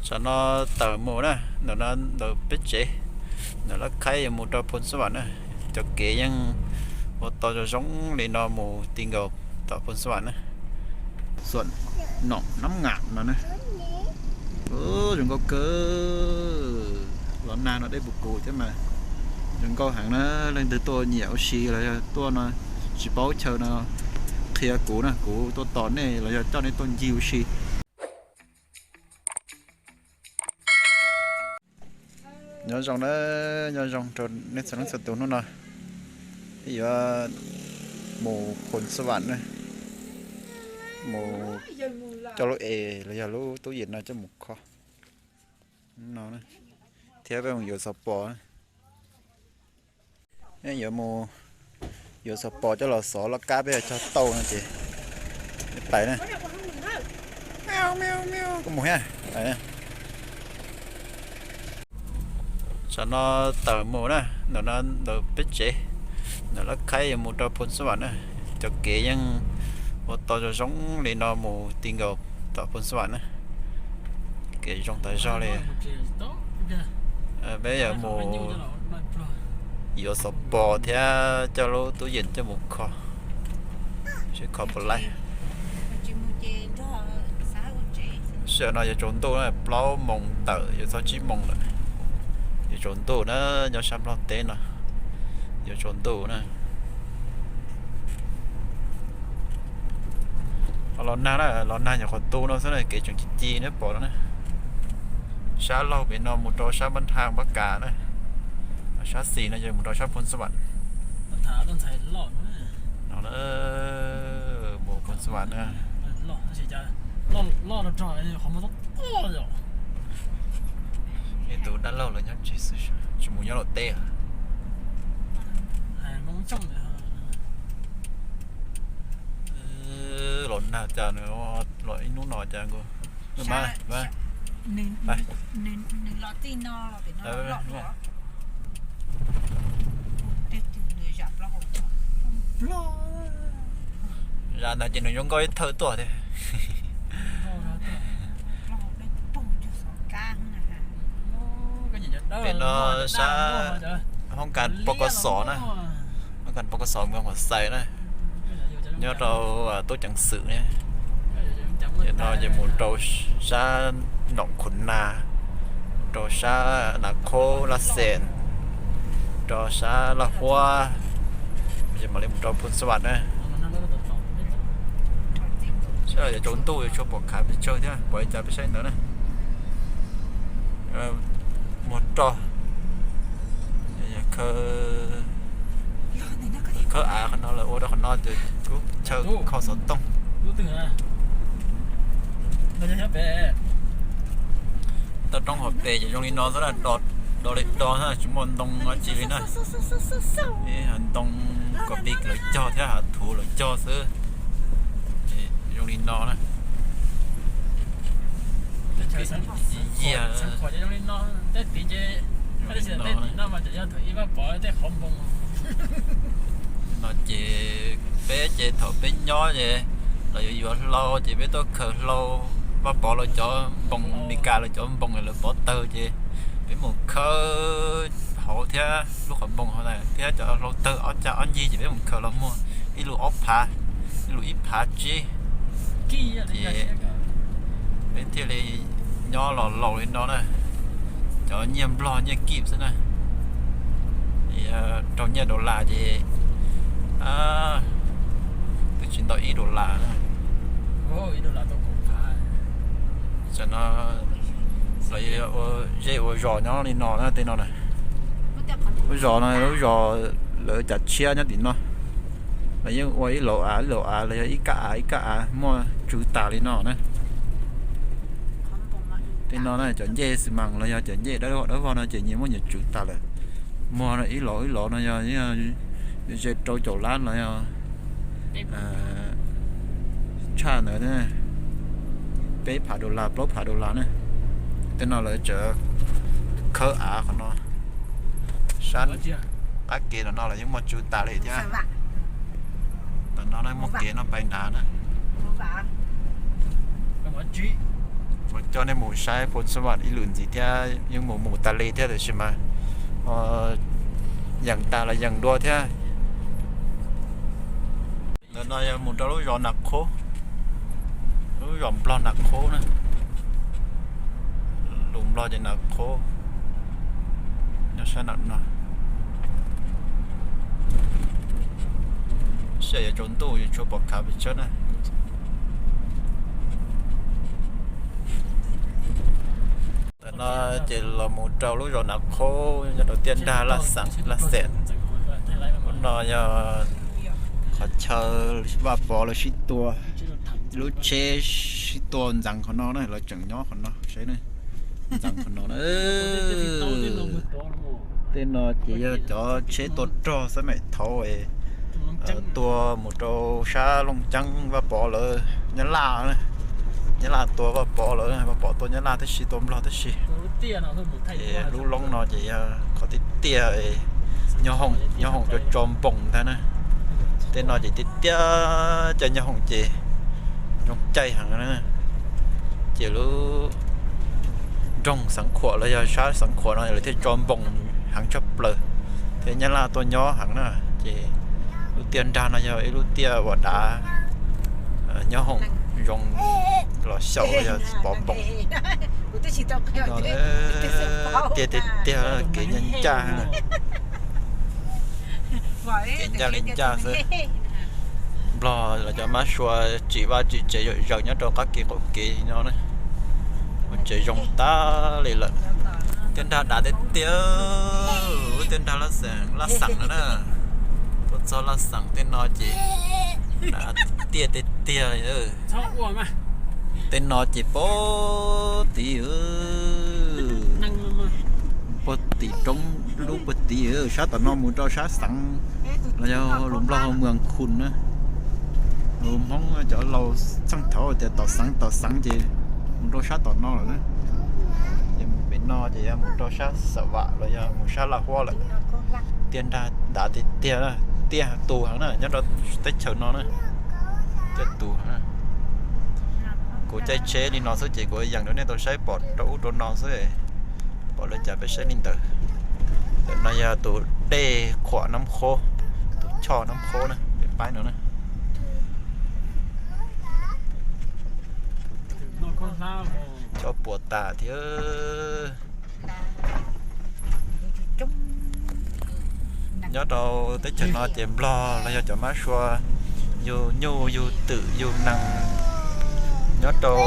Tam no tawm mus na, ntawm no ntawm peb tsev, ntawm Lab Khaib yuav mus rau Phoos Xab Vam na. Cov kev yeej ua tau zoo zoo li no mus ti nkaus tom Phoos Xab Vam na. Xuam Nom Nab Ngam no na. Zoo nkauj kawg. Los nag no dej puv kuv thiab mas zoo nkauj heev na. Leej twg tuaj nyiam ua si los yog tuaj no tsis paub chaw no qhia kuv na, kuv tuaj tos nej los yog coj nej tuaj ncig ua si. Nyob zoo na, nyob zoo rau nej txhua leej txhua tus. Hnub no peb yuav mus Phoos Xab Vam na, mus coj lub es los yog lub tub yees no coj mus kho no, thiab peb mus yuav xov pos. Yuav mus yuav xov pos coj los xov loj kab peb cog tauj no ces pais na. Koj mus thiab. Tam no tawm mus na, ntawm no ntawm peb tsev, ntawm Lab Khaib yuav mus rau Phoos Xab Vam na. Cov kev yeej ua tau zoo zoo li no mus ti nkaus tom Phoos Xab Vam na. Kev zoo tas zog li. Peb yuav mus yuav xov pos thiab coj lub tub yees coj mus kho, seb kho puas laib. Sij hawm no yuav tsaus ntuj na, plaub moos tawm yuav txog tsib moos lawm. Yuav tsaus ntuj na, nyob sab Nplog teb no yuav tsaus ntuj na. Los nag na, los nag nyuam qhuav tu no xwb na, kev tseem ci ci neb pom no na. Sab laug pem no mus rau sab Npab Nthaj Npab Kas na, sab xis no yog mus rau sab Phoos Xab Vam. No, mus Phoos Xab Vam na. Ib tug dab laug lawv nyob tsis, tsis mus nyob Nplog teb. Los nag cas nws los ib hnub no cas nkaus. Zam ntawd ces nws zoo nkauj ib thawj tuaj thiab. Pem no sab hoob kas pov kos xos na, hoob kas pov kos xos Muas Xais na, nyob rau tub ceev xwm ne. Ces no ces mus rau sab Noom Khum Nas, rau sab Nas Khob Laj Xees, rau sab Laj Huab, ces mam li mus rau Phoos Xab Vam na. Sab yuav tsaus ntuj yuav tshuav pom khav pes tsawg thiab, pom li cas peb saib ntawd na. Muag roj, khawb av qhov no lawv ua rau qhov no ces lub chaw kho xov tooj. Toj roob hauv pes ces zoo li no xwb na, do li do xwb, tsis muaj ntoo dab tsi li na. Ntoo kom pis lawv cog thiab hav thuv lawv cog xwb. Zoo li no na. Yiag. No ces peb ces thaum peb nyob ces lawv yuav yuav hlau ces peb tuaj khaws hlau, Vaj Pov lawv cov npoos, Mes Kas lawv cov npoos lawv pov tawg ces peb mus khawb hauv thiab lub qhov npoos hauv thiab cov hlau tawg ob cag ob ncig ces peb mus khaws los muag ib lus ob phav, ib lus ib phav tsib. Ces peb thiaj li nyob los laus li no na. Cov nyiaj Nplog nyiaj kib xwb na. Raug nyiaj dollar ces twb tsis ntau ib dollar na. Tam no los ua zej ua zos nyob li no na, tej no na. Lub zos no lub zos lawv cav tshiab nyob tim no. Lawv yeej ua ib laus av ib laus av los yog ib kab av ib kab av muaj tsw tas li no na. Tej no na cov ncej xi mas los yog cov ncej dawb vog no ces nyias muab nyias tsw tas lawm. Muag no ib laus ib laus no yog ze rau caum lab los yog tshaj ntawd, peb phav dollar plaub phav dollar na. Tej no lawv tseem khawb av qhov no. Sab qab ke no lawv yeej muaj tsw tas li thiab. Tam no muaj kev no pais nrad na. Coj nej mus saib Phoos Xas Vam ib lwm ntxiv thiab, yeej mus mus tas li thiab tiam sis mas yees tas los yees dua thiab. Ntawm no yog mus rau lub zos Nas Khob, lub zos Nplog Nas Khob na. Lus Nplog ces Nas Khob. Nyob sab nram no, sij hawm yuav tsaus ntuj yuav tshuav pom khav pes tsawb na. Ntawm no ces los mus rau lub zos Nas Khob nyob rau tiaj nrag Laj Xeem, Laj Xeem. Lub no yog qhov chaw Vaj Pov lawv sib tua, lub tsheb sib tua ntxeev qhov no na, lawv tseem nyob qhov no seb na, ntxeev qhov no na. Tej no ces yog cov tsheb tua rog xab maim thaud tua mus rau sab Looj Ceeb Vaj Pov lawv, Nyab Laj, Nyab Laj tua Vaj Pov lawv, Vaj Pov tua Nyab Laj tib si, tua Nplog tib si. Ces lub loob no ces yog qhov tiaj tiaj, nyob hoom, nyob hoom tso tso npoos ntag na. Tej no ces tiaj tiaj, caij nyob hoom ces zoo caij heev na. Ces lub nroog Xeev Khuam los yog sab Xeev Khuam no lawv thiaj tso npoos heev tshaj plaws, thiab Nyab Laj tuaj nyob heev na. Ces lub tiaj nrag no yog ib lub tiaj uas dav, nyob hoom zoo los xyaum los yog pov npoos. Tiaj tiaj tiaj, kev ncaj ncaj, kev ncaj li ncaj xwb. Nplog los cov mab sua tsim vaj tsim tsev zom zaws nyob rau qab kev qaum kev no na. Ua tsev zoo tas li lawm. Tiaj nrag dav tiaj tiaj, tiaj nrag Laj Xeem, Laj Xeem no na. Tuaj txog Laj Xeem tej no ces dav tiaj tiaj tiag li. Tej no ces pog tid, pog tim roob lub pog tid, sab tom no mus rau sab Xeev, los yog lus Nplog Muas Khus na. Lus Hmoob cov laus txheej thaud tias tom Xeev tom Xeev ces mus rau sab tom no lawm na. Ces mus pem no ces yog mus rau sab Xam Vam los yog mus sab Laj Huab lawm. Tiaj nrag dav tiag tiag, tiaj tus heev na nyob rau teb chaws no na. Tiaj tus heev. Kuv caij tsheb li no xwb ces kuv yees rau nej tau saib pom rau ub rau no xwb, pom li cas peb saib li ntawd. Ntawm no yog tus dej Khuam Nab Qhob, tus choj Nab Qhob na, peb paib no na. Choj puas tas thiab. Nyob rau teb chaws no ces Nplog los yog cov mab sua yug nyuj yug twm yug nees nyob rau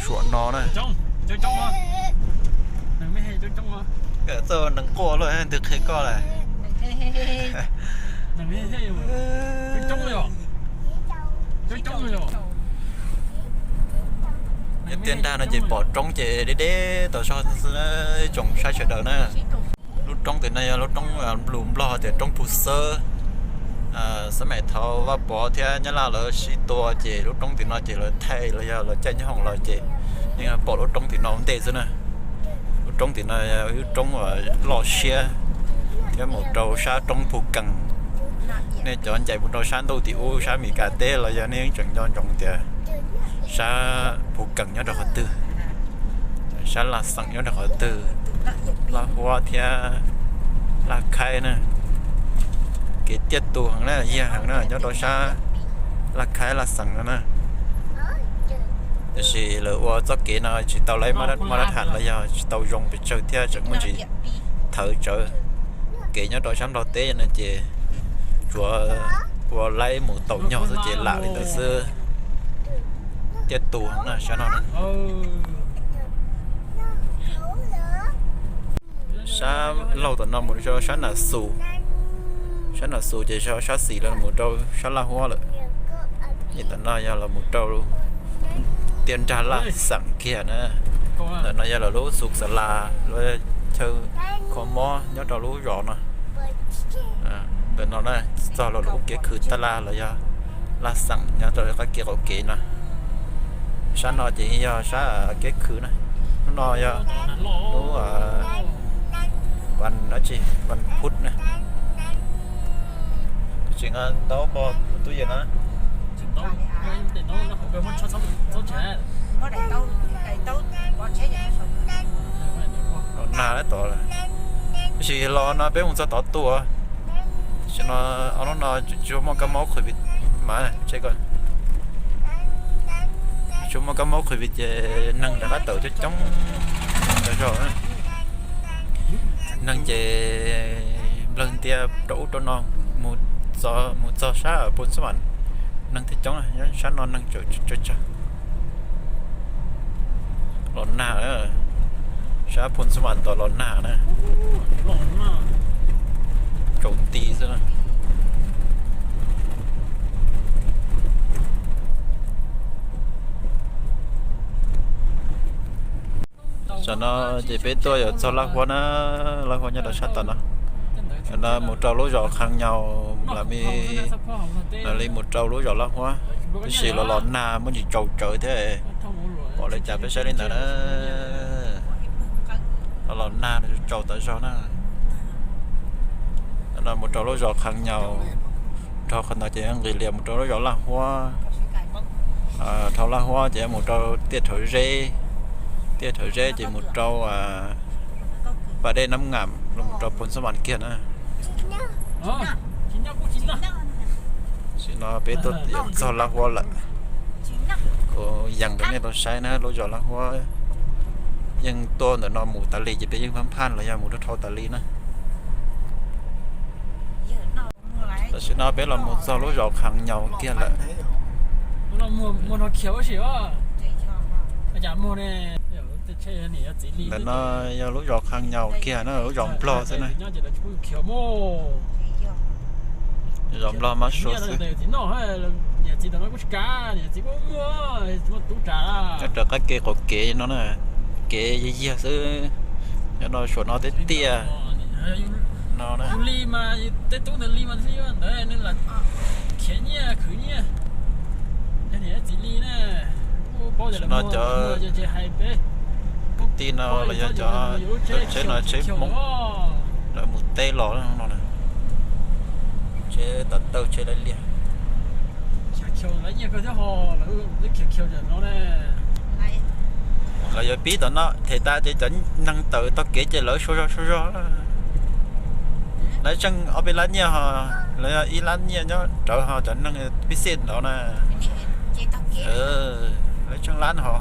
suam no na. Txoj nees quaj luaj ntws qhia koj lawm. Tiaj nrag no ces pom roob ces deb deb tau zog xwb, tsoom saib sawv daws na. Lub roob tim no yog lub roob lus Nplog tias roob Phu Xawb. Xab maim thaud Vaj Pov thiab Nyab Laj lawv sib tua ces lub roob tim no ces lawv thaij los yog lawv caij nyob hoom los ces yeej pom lub roob tim no ua ntej xwb na. Lub roob tim no yog ib lub roob uas loj siab thiab mus rau sab roob Phu Kees. Nej cov ncaim mus rau sab ntuj tim ub sab Amelikas teb los yog nej yeej tseem nco ntsoov tias sab Phu Kees nyob rau qhov twg, sab Laj Xeem nyob rau qhov twg, Laj Huab thiab Laj Khaib na. Kev tiaj tus heev na, yag heev na nyob rau sab Laj Khaib Laj Xeem no na. Tiam sis lawv ua txoj kev no tsis tau laib mab dab tham los yog tsis tau zoo pes tsawg thiab tseem muaj ntsis thawv tsawv. Kev nyob rau sab Nplog teb no ces tsuas ua laib mus taus nyog xwb ces lam li ntawd xwb. Tiaj tus heev na sab no na. Sab laug tom no mus rau sab Nam Xus, sab Nam Xus ces sab xis los mus rau sab Laj Huab lawm. Ces tom no yog los mus rau tiaj nrag Laj Xeem kiag na. Ntawm no yog lawv lub xus xa las, lub chaw kho mob nyob rau lub zos no. Ntawm no na, txog lawv lub kev khwv taj laj los yog Laj Xeem nyob rau qab kev qaum kev no. Sab no ces yog sab kev khwv na. Lub no yog lub vas, vas phuv na. Tsis nqa ntaub npog tub yees na. Tsis ntaub, ntaub hauv kawg muab txhob txhob txhob tsev. Los nag lawm tod lawm. Tab sis los no peb mus txog tod tuaj. Tam sim no ob hnub no tsis muaj kab mob COVID mas, tsis muaj kab mob COVID ces neeg rov qab tawm coob coob tas zog. Neeg ces nplawg ntias rau ub rau no, mus txog sab Phoos Xab Vam neeg thiaj coob, sab no neeg tseem tsawg tsawg. Los nag, sab Phoos Xab Vam ntawd los nag na. Tsaus nti xwb na. Tam sim no ces peb tuaj yuav txog Laj Huab na, Laj Huab nyob rau sab tom no. Tam sim no mus rau lub zos Qhas Nyaus, lam li mus rau lub zos Laj Huab, tab sis los los nag muaj ntsis tsaus tsawv thiab, pom li cas peb saib li ntawd na. Los los nag tsaus tas zog na. Tam sim no mus rau lub zos Qhas Nyaus, dhau qhov ntawd ces nqis lias mus rau lub zos Laj Huab. Dhau Laj Huab ces mus rau Tiaj Rhawv Zeb, Tiaj Rhawv Zeb ces mus rau Pas Dej Nab Ngam, los mus rau Phoos Xab Vam kiag na. Tam sim no peb tuaj yuav txog Laj Huab lawm. Kuv yees rau nej tau saib na, lub zos Laj Huab yeej tuaj ntawm no mus tas li ces peb yeej phaj phaj los yog mus rau dhau tas li na. Tam sim no peb los mus txog lub zos Qhas Nyaus kiag lawm. Ntawm no yog lub zos Qhas Nyaus kiag na, lub zos Nplog xwb na. Zos Nplog mab suav xwb. Nyob rau qab ke qaum kev no na, kev yag yag xwb. Nyob rau suav no tiaj tiaj no na. Tam sim no cov kwv tij no los yog cov tsheb no tsheb Hmoob, lawv mus teb los no na. Tsheb tav tawj tsheb laib liaj. Lawv yuav pib tom no them tas ces cov neeg tawm tog kev ces lawv sua zog sua zog. Lawv tseem ob peb lab nyiaj ho, lawv yog ib lab nyiaj nyob rawv ho cov neeg pib xej ntawd na. Lawv tseem lab ho,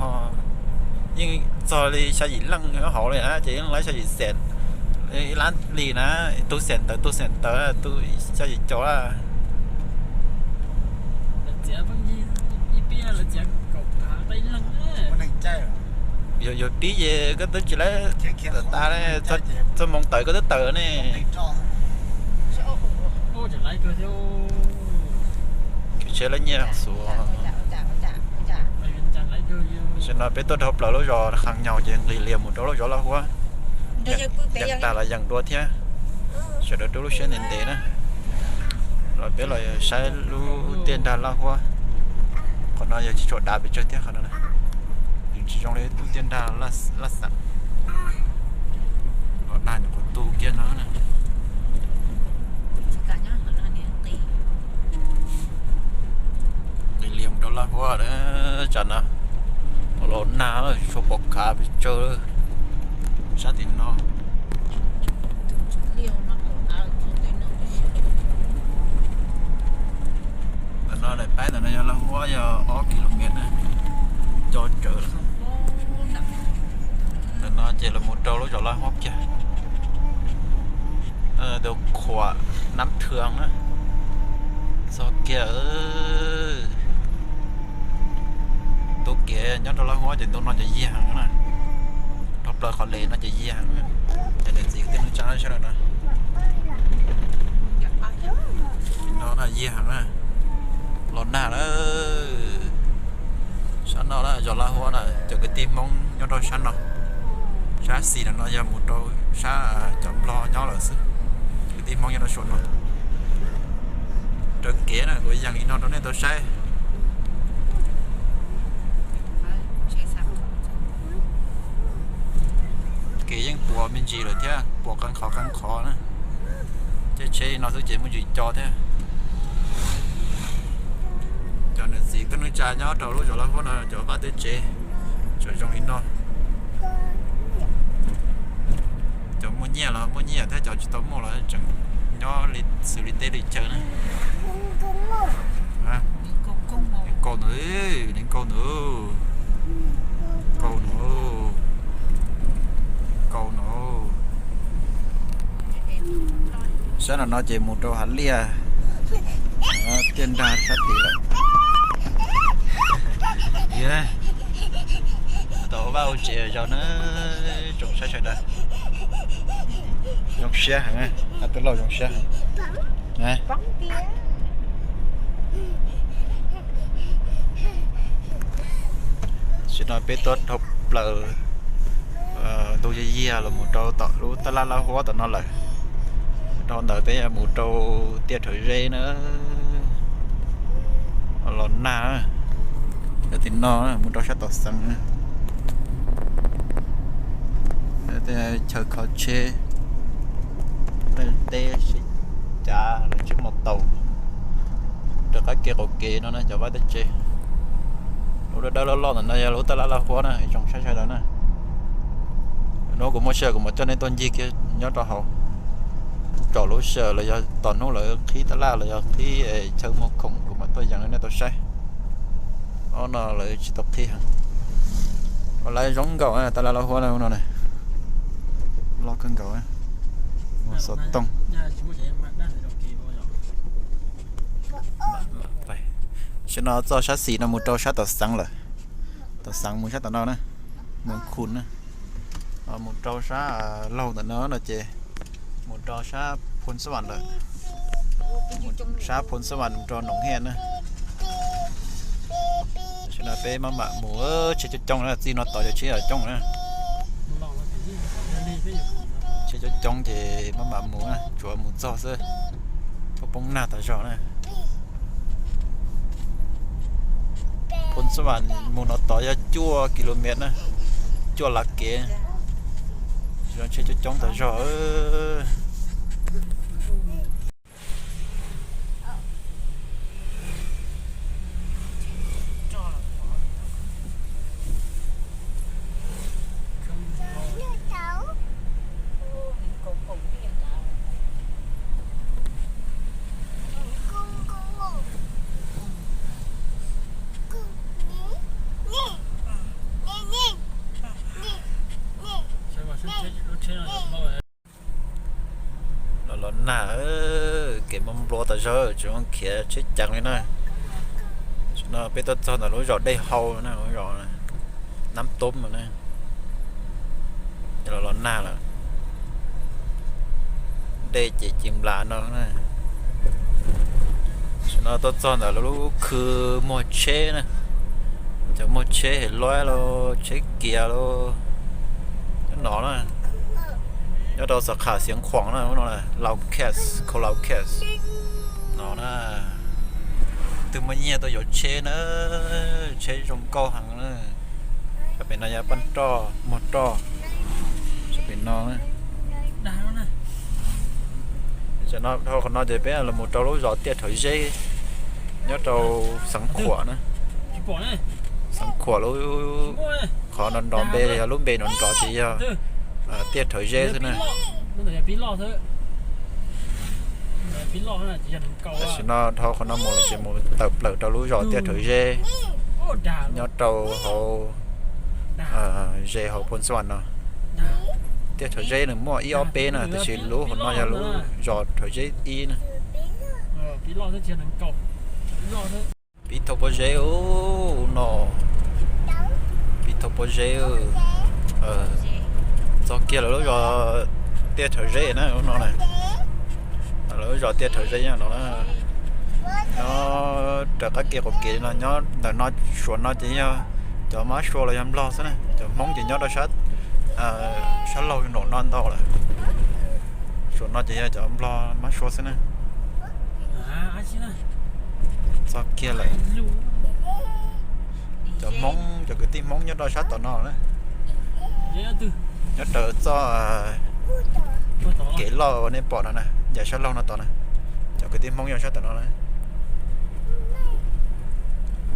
yeej txog li xya yim leej nyob hauv li na ces yeej lab xya yim xees, ib lab li na, tus xees tawm tus xees tawm tus xya yim caum. Yog yuav pib ces koj twb tsis laib tawm tas, txog moos tawm koj twb tawm ne. Kev tsheb lawv nyiaj xuav. Tam sim no peb tuaj dhau plaws lub zos Qhas Nyaus ces nqis lias mus rau lub zos Laj Huab. Yeej tag los yeej dua thiab. Sawv daws rub lub siab ntev ntev na. Los peb los saib lub tiaj nrag Laj Huab. Qhov no yog tsis tshua dav pes tsawg thiab qhov no. Nws tsis zoo li lub tiaj nrag Laj Xeem. Los nag nyuam qhuav tu kiag no na. Nqis lias mus rau Laj Huab lawm tsam no. Los nag tsis tshua pom khav pes tsawg sab tim no. Ntawm no daim paib ntawm no yog Laj Huab yog ob kilomev na, co tsawv lawm. Ntawm no ces los mus rau lub zos Laj Huab kiag. Tus khuam Nab Thwm na, txog kiag ntu kev nyob rau Laj Huab ces ntu no ces yag heev na. Dhau plaws qhov les no ces yag heev. Ces niam txiv kwv tij neej tsa sawv daws na, no yag heev na, los nag lawm. Sab no na zos Laj Huab na, cov kwv tij Hmoob nyob rau sab no, sab xis no yog mus rau sab cov Nplog nyob lawm xwb. Kwv tij Hmoob nyob rau suav no. Raws kev na kuv yees li no rau nej tau saib. Kev yeej puas me ntsis lawm thiab, puas qee qhov qee qhov na. Caij tsheb no xwb ces muaj ntsis co thiab. Cov niam txiv kwv tij neej tsa nyob rau lub zos Laj Huab no cov vaj tsev, Zoo li no, cov muaj nyiaj los muaj nyiaj thiab, cov tsis tau muaj los tseem nyob li xws li teb li chaw na. Li nkauj ntawd, li nkauj ntawd, nkauj ntawd, nkauj ntawd. Sab no no ces mus rau hav liaj, tiaj nrag sab tid lawm. Tau vaj ua tsev zaum na, tsoom saib sawv daws. Zoo siab heev, hab tub lauj zoo siab heev. Tam sim no peb tuaj dhau plaws ntug yiag yiag los mus rau tom lub tab laj Laj Huab tom no lawm. Dhau ntawd peb yuav mus rau tiaj Rhawv Zeb na, los nag. Yog tim no mus rau sab tom Xeev, chaw kho tsheb, teb sib cav lawv tsheb mus tau rau qab kev qaum kev no na cov vaj teb tsev. Lub dawb dawb loj loj ntawm no yog lub tab laj Laj Huab na, tsoom saib sawv daws na. Hnub kuv muaj sij hawm kuv mam coj nej tuaj ncig kiag nyob rau hauv. Tsom lub sij hawm los yog tom hnub lawv qhib tab laj los yog qhib chaw muag khoom kuv mam tuaj yees rau nej tau saib. Ob no lawv tsis tau qhib heev. Lawv zoo nkaus tab laj Laj Huab no na, loj kawg nkaus, muag xov tooj. Tam sim no txoj sab xis no mus rau sab tom Xeev lawm. Tom Xeev mus sab tom no na, Moos Khum na. Mus rau sab laug ntawm no no ces mus rau sab Phoos Xab Vam lawm. Sab Phoos Xab Vam mus rau Noom Hiaj na. Tam sim no peb maj mam mus, tsheb coob coob na, txij no tod yog tsheb coob na. Tsheb coob coob ces maj mam mus na, tsuav mus txog xwb, poob poob nag tas zog na. Phoos Xab Vam mus no tod yog cuaj kis lus mev na, cuaj lav kev. Tsheb coob coob tas zog. Los los nag, kev npau npua tas zog tsis muaj khiav tsheb ceev li na. Tam sim no peb tuaj txog ntawm lub zos Dej Hau na, lub zos Nab Tub no na. Los los nag lawm, dej ces ci nplas no na. Tam sim no tuaj txog ntawm lub khw muag tsheb na, cov muag tsheb Hes Luab los tsheb kias los nyob no na, nyob rau Xav Kham Xiav Khuam na, no Lauj Khas, Khau Lauj Khas no na. Twg muaj nyiaj tuaj yuav tsheb na, tsheb zoo nkauj heev na. Sab pem no yog paj roj muag roj, sab pem no. Tam sim no dhau qhov no ces peb los mus rau lub zos Tiaj Rhawv Zeb, nyob rau Xeev Khuam na. Xeev Khuam lub, qhov nrov nrov npe yog lub npe nrov nrov ces yog Tiaj Rhawv Zeb xwb na. Tam sim no dhau qhov no mus lawm ces mus tawm plaws rau lub zos Tiaj Rhawv Zeb, nyob rau hauv ze hauv Phoos Xab Vam no. Tiaj Rhawv Zeb nws muaj ib ob peb na, tiam sis lub hauv no yog lub zos Rhawv Zeb ib na. Pib thauj pob zeb ub no, pib thauj pob zeb. Txog kiag lawv lub zos Tiaj Rhawv Zeb na, lub no na. Lawv lub zos Tiaj Rhawv Zeb no na. Nyob raws qab kev qaum kev no, nyob ntawm no suav no ces yog cov Mab Suav los yog Nplog xwb na, cov Hmoob ces nyob rau sab laug nraum no ntau lawm. Suav no ces yog cov Nplog Mab Suav xwb na. Txog kiag lawm. Cov Hmoob, cov kwv tij Hmoob nyob rau sab tom no na. Nyob raws txoj kev loj uas nej pom no na, ncaim sab laug no tom na. Cov kwv tij Hmoob nyob sab tom no na.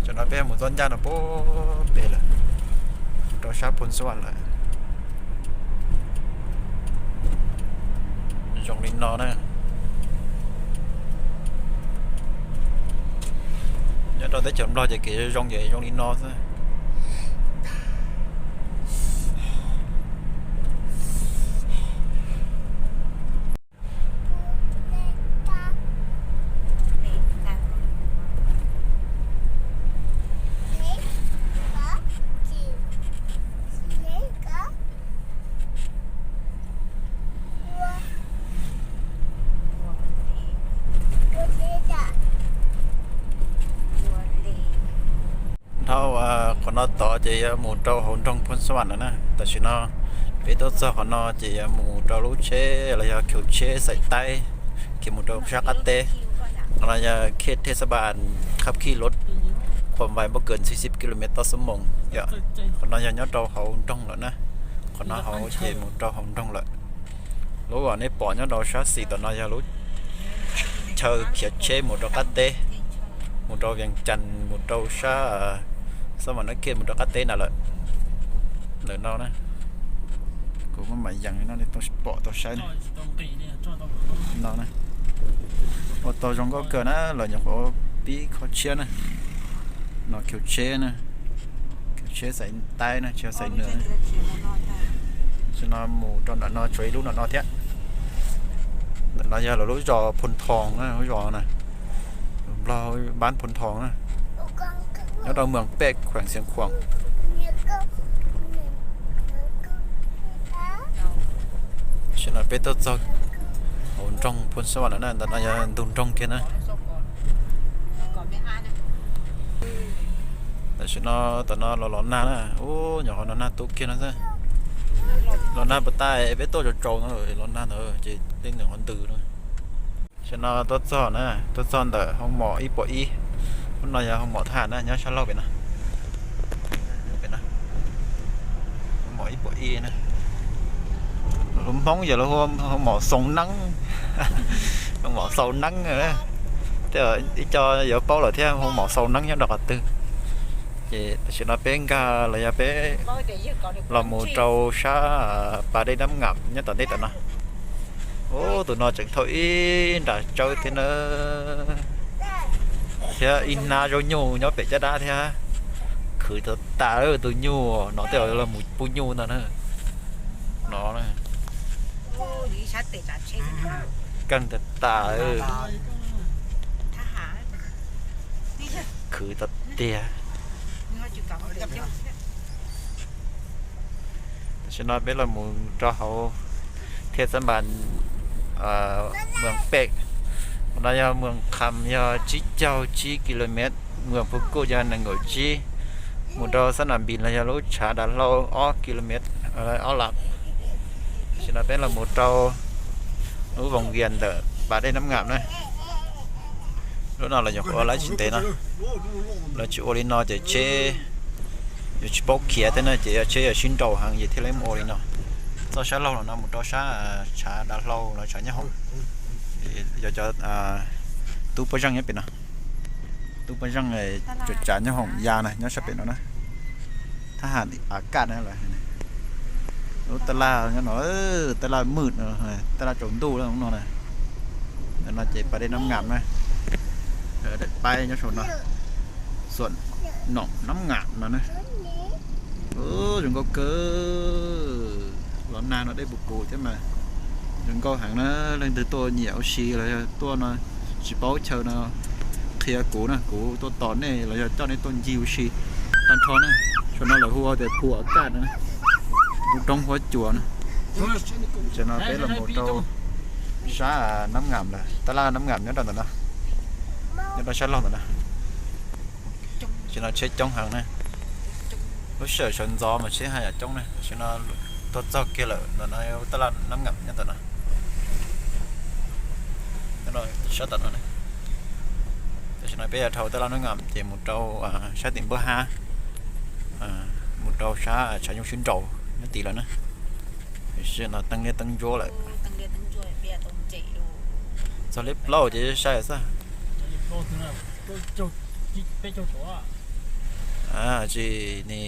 Tam no peb mus txoj ncaj no puag pem lawm. Rau sab Phoos Xab Vam lawm. Zoo li no na. Nyob rau teb chaws Nplog ces kev zoo ces zoo li no xwb. Dhau qhov no tod ces yuav mus rau hauv nroog Phoos Xab Vam lawm na. Tam sim no peb tuaj txog qhov no ces yuav mus rau lub tsheb los yog khiv tsheb xaim taib khiv mus rau sab qab teb. Qhov no yog khej thej xab npas khab khij luv khuam vais npau kawm ntxhi sib kilomev toj xub moos yom. Qhov no yog nyob rau hauv nroog lawm na. Qhov no hauv ces mus rau hauv nroog lawm. Lub uas nej pom nyob rau sab xis tom no yog lub chaw khiav tsheb mus rau qab teb, mus rau Vias Cas, mus rau sab Xab Vam Nab Khej, mus rau qab teb na lawm. Ntawm no na, kuv muab mam yees no nej pom tau saib no. Ua tau zoo nkauj kawg na, lawv nyuam qhuav pib kho tshiab na. No khiv tsheb na, khiv tsheb xaim taib na, tsis yog xaim nws. Tam sim no mus rau ntawm no tshuav ib lub no no thiab. Ntawm no yog lawv lub zos Phoos Thoos na, lub zos na, Nplog pab Phoos Thoos na, nyob rau Moos Pej, khueem Xiav Khuam. Tam sim no peb tuaj txog hauv nroog Phoos Xab Vam lawm na, ntawm no yog ntug nroog kiag na. Tam sim no, tam no los los nag na, ub, nyuam qhuav no nag tu kiag no xwb. Los nag puas tas, peb tuaj tsaus tsaus no los nag ntawd ces tej nws qhov ntws no. Tam sim no tuaj txog na, tuaj txog ntawm hoo mom ib puas ib. Lub no yog hoo mom thab ham na, nyob sab laug pem no. Hoo mom ib puas ib na. Lus Hmoob yog lus hu hoo mom xoo neeb, hoo mom xoo neeb. Tej ib co yuav paub lawm thiab hoo mom xoo neeb nyob rau qhov twg. Ces tam sim no peb nkag los yog peb los mus rau sab pas dej Nab Ngam nyob tom ntej tom no. Ub, tus no tseem thauj ib nram tsawb thiab na, thiab ib hnab zaub nyuj nyob pem caj dab thiab. Khwv tas tas tus nyuj no, tej zaum los mus pub nyuj ntag na. No, keej tas tas, khwv tas tiag. Tam sim no peb los mus rau hauv thej xab npas Moos Pej, qhov no yog Moos Kham, yog tsib caug tsib kilomev, Moos Phu Kuj yog nees nkaum tsib, mus rau xab nam npis los yog lub tshav dav hlau ob kilomev, ob lam. Tam sim no peb los mus rau lub voos vias ntawm pas dej Nab Ngam na. Lub no los nyuam qhuav ua lawv tsis ntev no, lawv tsis ua li no ces tsheb yuav tsis paub khiav thiab na, ces yog tsheb yuav sib nraus heev ces thiaj li mus ua li no. Txoj sab laug los no mus rau sab tshav dav hlau los tshav nyob hoom. Yog cov tub pob zeej nyob pem no, tub pob zeej tsuas tsav nyob hoom ya na, nyob sab pem no na. Thab ham a kaj na, lub taj laj nyob no, taj laj mwm no, taj laj tsaus ntuj lawm no na. Ntawm no ces pas dej Nab Ngam na, daim paib nyob saum no, xuam noom Nab Ngam no na. Zoo nkauj kawg, los nag no dej puv puv thiab mas zoo nkauj heev na. Leej twg tuaj nyiam ua si los yog tuaj no tsis paub chaw no qhia kuv na, kuv tuaj tos nej los yog coj nej tuaj ncig ua si tag nrho na. Saum no lawv hu tias Phu Av Kaj na, lub roob huab cua na. Tam no peb los mus rau sab Nab Ngam lawm, taj laj Nab Ngam nyob rau ntawm no, nyob rau sab laug ntawm no. Tam no tsheb coob heev na. Lub sij hawm sawv ntxov mas tsheb haj yam coob na, tam no tuaj txog kiag lawm, ntawm no taj laj Nab Ngam nyob ntawm no. Sab tom no, tam sim no peb yuav dhau taj laj Nab Ngam ces mus rau sab tim npawb hab, mus rau sab tshav nyoog sib nraus nyob tid lawm na. Tam sim no teeb liab teeb ntsuab lawm. Txog liab plaub ces saib xwb. Tsis ni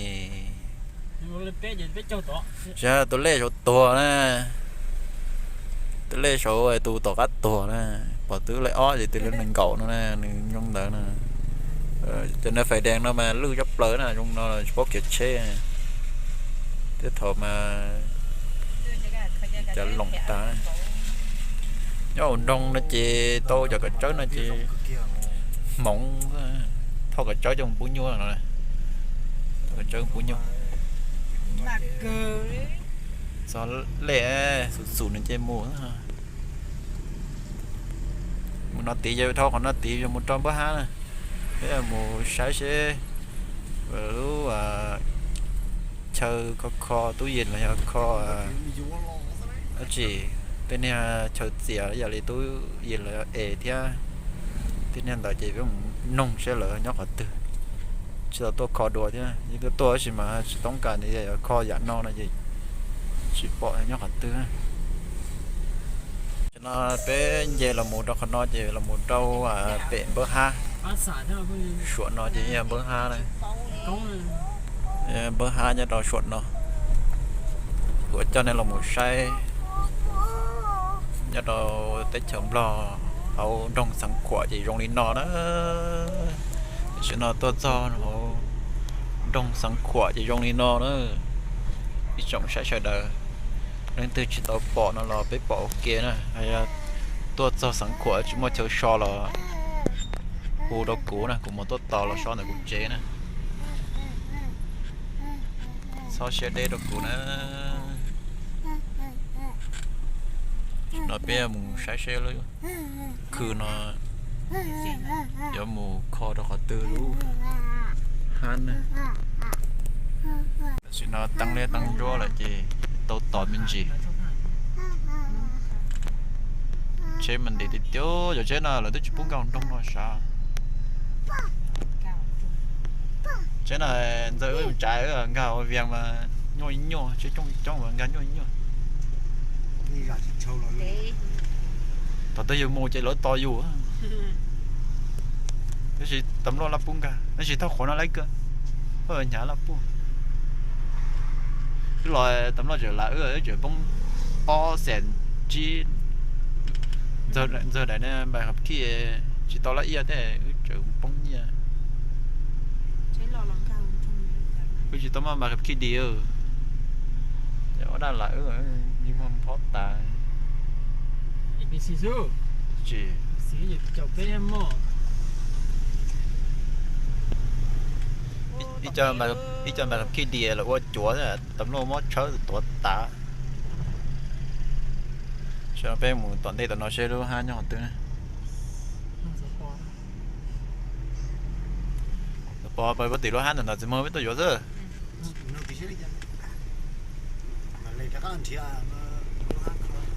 Tsis, tus lej saud tuag na. Tus lej saud tus tom qab tuag na. Pom tus lej ob ces tus lej nees nkaum no na, nws zoo ntawd na. Cov niag fais dees no mas lwj tshaj plaws na, zoo no tsis paub khiav tsheb. Tej thaum mas cas loom tas. Nyob hauv nroog no ces tau cov kav tsawb no ces hmoov, thauj kav tsawb coj mus pub nyuj no. Thauj kav tsawb pub nyuj. Txog lej xum xum nws ces mus. Mus no tid, yog dhau qhov no tid yog mus rau Npawb Hab na. Peb mus saib seb lub chaw kho kho tub yees los yog kho dab tsi, tej niag chaw txias yam li tub yees los yog es thiab tej niag ntawd ces peb mus noog seb lawv nyob qhov twg. Tsis tau tuaj kho dua thiab, yeej tuaj tuaj tab sis mas tsis toob kas tias yuav kho yam no no ces tsis pom nyob qhov twg. Tam no peb nce los mus rau qhov no ces los mus rau pem Npawb Hab. Suam no ces yog Npawb Hab na. Npawb Hab nyob rau suam no. Kuv coj nej los mus saib nyob rau teb chaws Nplog hauv nroog Xeev Khuam ces zoo li no na. Tam sim no tuaj txog hauv nroog Xeev Khuam ces zoo li no na. Ib tsoom saib sawv daws, leej twg tsis tau pom no los peb pom ua ke na. Yog tuaj txog Xeev Khuam tsis muaj chaw so los hu rau kuv na, kuv mam tuaj tos los so ntawm kuv tsev na. Txhob siab deb rau kuv na. No peb mus saib seb lub khw no yuav mus kho rau qhov twg lub hab na. Tam sim no teeb liab teeb ntsuab lawm ces tau tos me ntsis. Tsheb mas ntev tiag tiag, cov tsheb no lawv twb tsis pub nkag nroog no sav. Tsheb no ntxawg wb tsav nkag ua vias mas nyuaj ib nyuag, tsheb coob coob mas nkag nyuaj ib nyuag. Thaum twg yus mus ces lawv tos yus. Tab sis tam luaj laj pub nkag, tab sis thauj qhuav no laj kawg, hnyav laj pub. Wb los tam luaj tseem lav wb, wb tseem poob ob xees tsib. Ntxawg daim npais khab khij tsis tau laj iaj thiab wb tseem poob nyiaj. Wb tsis tau muaj npais khab khij dis, ces ua dab lav wb yeej muag phob tas. Tsis, ib co npais khab khij dis los ua cuav, tam luaj muab tshawb tuav tas. Sawv daws peb mus tom ntej tom no seb lub hab nyob qhov twg na. Pov pov tim lub hab ntawm no txiv muag peb tuaj yuav xwb.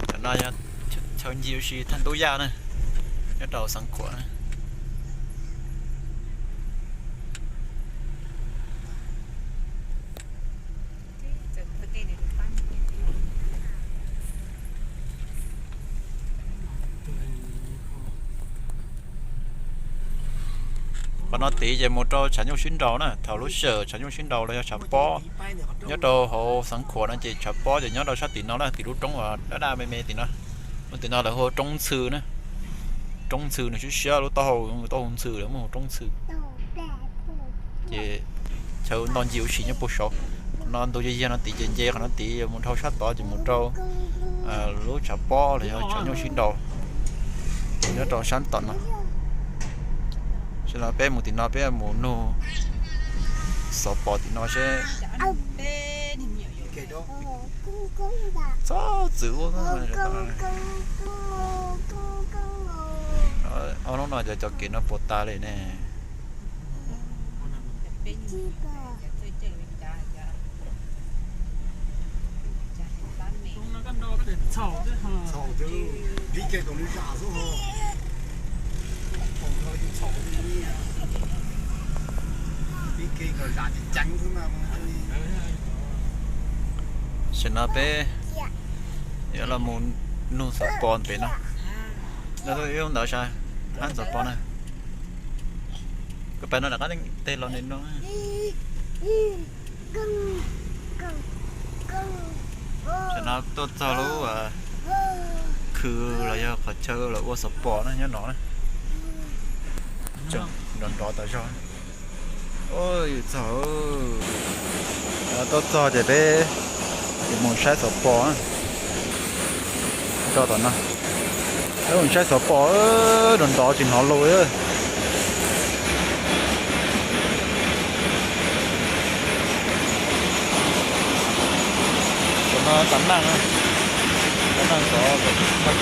Cov no yog chaw ncig ua si thaj ntub yaj na, nyob rau Xeev Khuam na. Qhov no tid ces mus rau tshav nyuj sib nraus na, thaum lub sij hawm tshav nyuj sib nraus los yog tshav pob nyob rau hauv Xeev Khuam no ces tshav pob ces nyob rau sab tim no na, tim lub roob uas daj daj me me tim no. Lub tim no lawv hu ua Roob Ntxhw na. Roob Ntxhw nws siab siab, lub taub hau, taub hau ntxhw lawv muab hu Roob Ntxhw. Ces chaw ntoj ncig ua si nyob puag saud. Qhov no ntug yag yag no tid ces nce qhov no tid mus dhau sab tod ces mus rau lub tshav pob los yog tshav nyuj sib nraus nyob rau sab tom no. Sawv daws peb mus tim no peb mus nug xov pos tim no seb. Txhob txwm ua. Ob hnub no cov, cov kev no puas tas li ne? Tam no peb yuav los mus nug xov pos pem no. No ib lub ntawd sav, hab xov pos na. Koj pais no rov qab tej los nim no. Tam no tuaj txog lub khw los yog qhov chaw lawv ua xov pos na nyob no na. Nrov nrov tas zog. Yus txog, tuaj txog ces peb mus saib xov pos. Rau tom no, peb mus saib xov pos, nrov nrov tsis hnov lus. Tam no tas neej, tas neej xov pos. Xov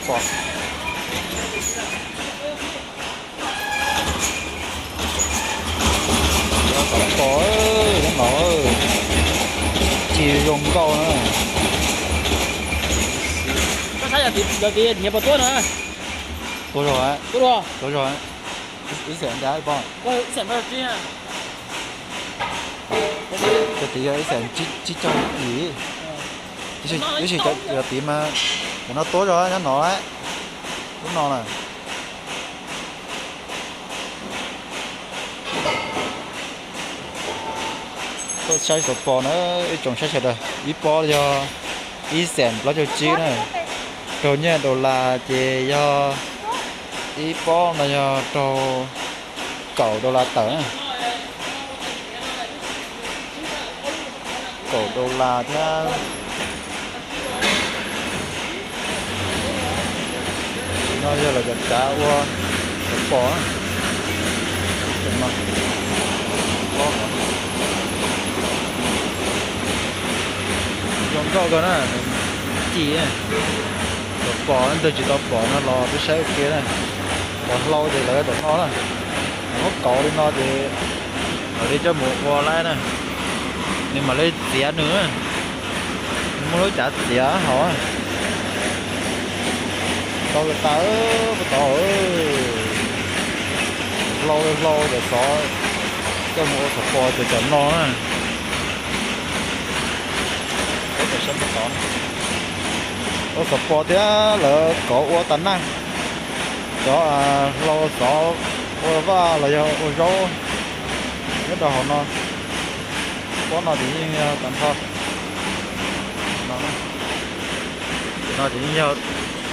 pos, xov pos, no ci zoo nkauj na. Koj saib yog tias nyiav puas tuab no. Tuab zog, tuab zog. Ib xees nrad pom. Ib xees nrad, ib xees tsib caug yim. Ib xees yog tid mas, cov no tuab zog nyob no, lub no na. Tuaj saib xov pos na, ib tsoom saib sawv daws, ib pob yog ib xees plaub caug tsib na. Raug nyiaj dollar ces yog ib pob no yog raug kaum dollar tawm na. Kaum dollar thiab. No yog lawv cov kav ua xov pos. Zoo nkauj kawg na, ci. Xov pos ntawd tsis tau pom no los peb saib ua ke na. Cov hlau ces lawv tom no na, muab kauv li no ces mam li coj mus ua laib na. Nws mam li txiav nws, muaj lub cav txiav hauv. Tau tas, tau, hlau hlau cov xov coj mus ua xov pos ces cov no na. Ua xov pos thiab lawv kauv ua tas neej. Cov hlau xov ua vaj los yog ua zaub nyob rau hauv no. Pob no ces yeej yog tag nrho. No ces yeej yog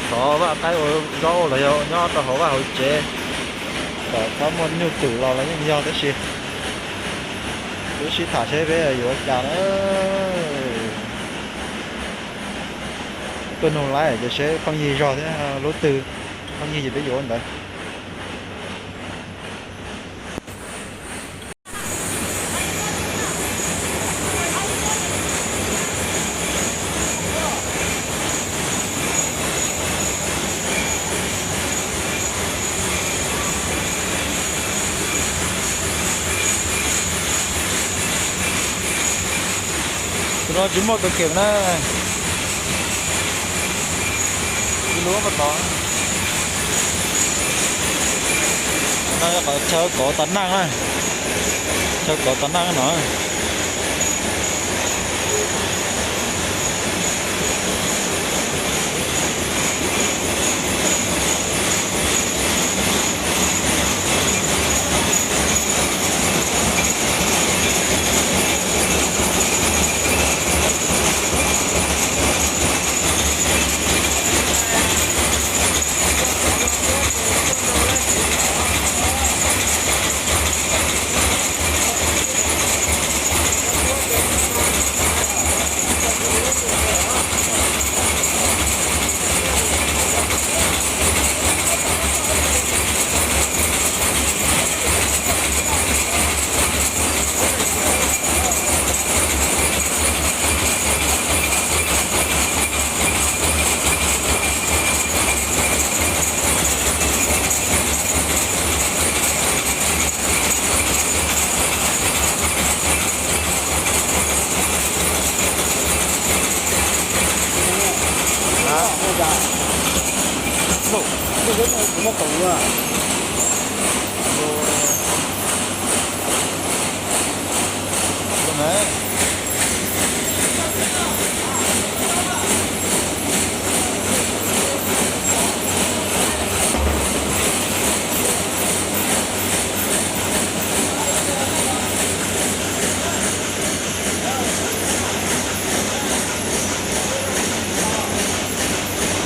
xov vaj qaib ua zaub los yog nyob rau hauv vaj hauv tsev. Kom txhob muaj nyuj twm los los yeej yog tab sis peb sib tham seb peb yuav ua cas na. Tuaj nug laib ces seb pheej yig zog thiab lub twg pheej yig ces peb yuav ua ntawd. Tus no tsis muaj tus kem na. Ib lub mas tod. No yog qhov chaw kauv tas neej na. Chaw kauv tas neej no.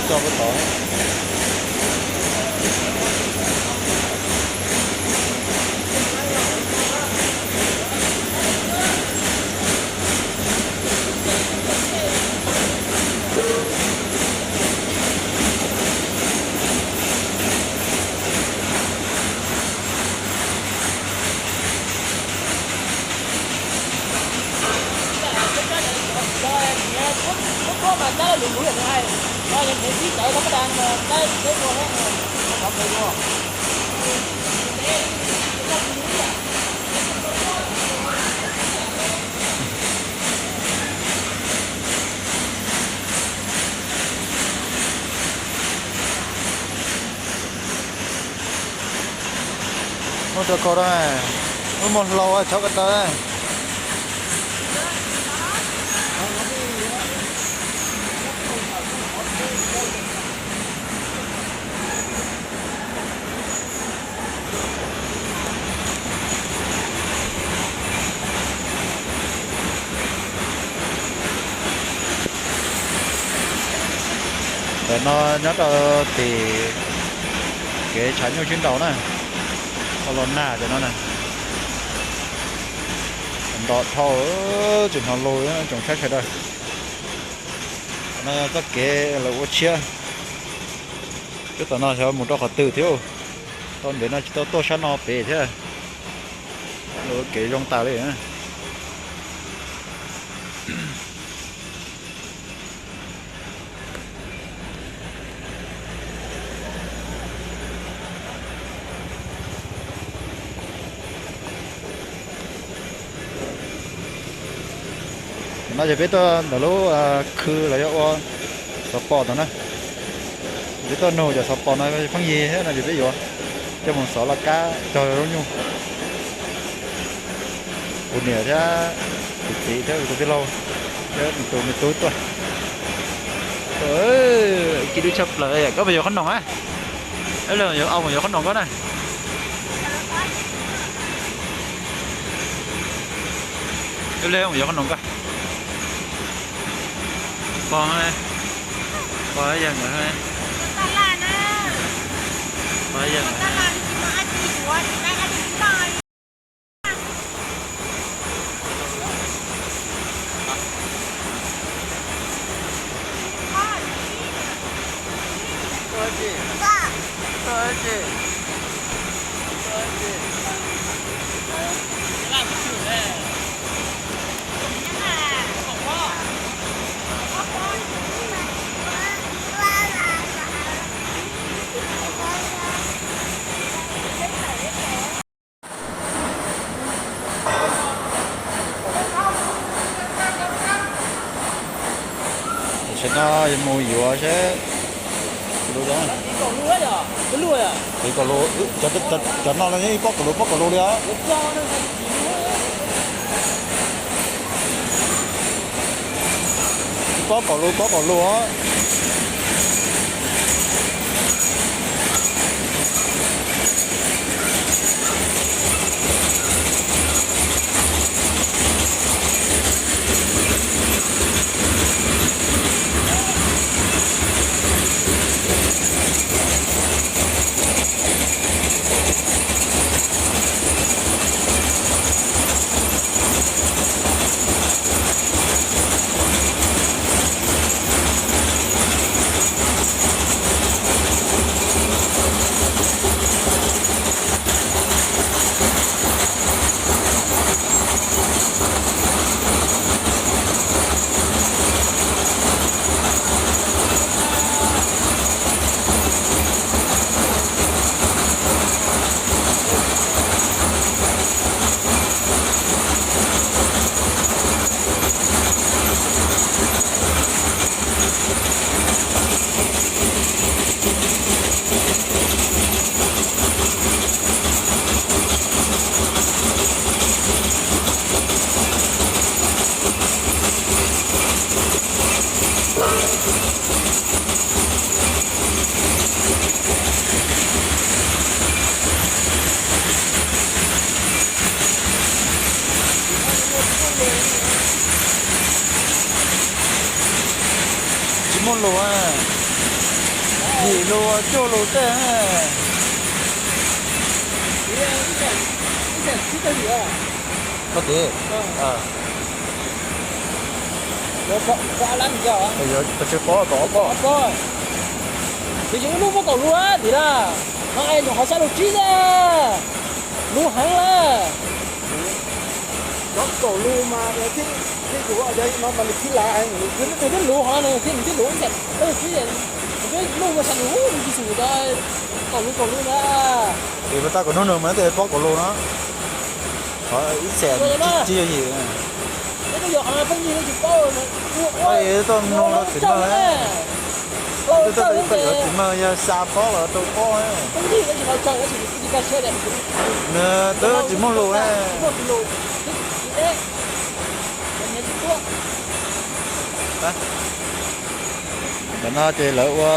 Tso puas tod. Muaj rau kau da, muaj hlau tshauv ko taw. Ntawm no nyob rau tim kev tshav nyuj sib nraus na, ua los nag cov no na. Nto dhau, tsis hnov lus, tsoom saib sawv daws. No txoj kev lawv ua tshiab. Cov tom no xyov mus rau qhov twg thiab. Tau ntev no tsis tau tuaj sab no pem thiab. Lawv ua kev zoo tas li. No ces peb tuaj ntawm lub khw los yog ua xov pos ntawd na. Peb tuaj nug cov xov pos no pheej yig thiab no ces peb yuav coj mus xov laj kab cog lub nyuj. Kuv niam thiab kuv txiv thiab kuv tus tij laug thiab tus me tub tuaj. Kib dub tshaj plaws. Koj puas yuav qhob noom a? Ib leeg yuav, mus yuav qhob noom koj na. Ib leeg mus yuav qhob noom koj. Pog, pog yeeg, pog yeeg. Tam sim no mus yuav seb. Tiv kaum lus, cov no los yeej ib pob kaum lus pob kaum lus li os. Ib pob kaum lus pob kaum lus os. Muaj lus, yim lus cuaj lus tej. Koj tiv, tsis paub kaum ob pob. Tiam sis lub muaj kaum lus a tim na, no es nws qhov xya lus tsib na, lus heev na. Kaum lus mas thiaj, thiaj yuav, yog no mas nws khib lav heev, nws twb lus ho nws thiaj, nws twb lus ib xees, nws twb lus muaj xya lus, nws tsis xwm tau kaum lus, kaum lus na. Vim mas tau kom nug nws mas nws thiaj paub kaum lus no. Qhov ib xees tsis yog yim. Pheej yig tsis paub, tuaj nug los txiv meej, tuaj yuav txiv meej yog xya pob los rau pob. Nws twb tsis muaj lus. Ntawm no ces lawv ua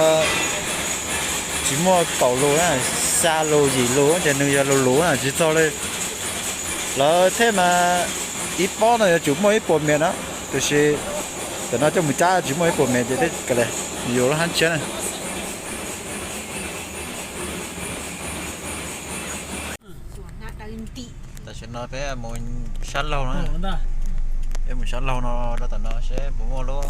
tsis muaj kaum lus na, xya lus yim lus ces nws yog lus lus na, tsis txog li. Lawv thiaj mas ib pob no yuav tsum muaj ib puas mias na, tiam sis ntawm no coj mus cab tsis muaj ib puas mias ces thiaj li yus lub hab tshiab na. Tam sim no peb mus sab laug na, peb mus sab laug no rau tom no seb puas muaj lub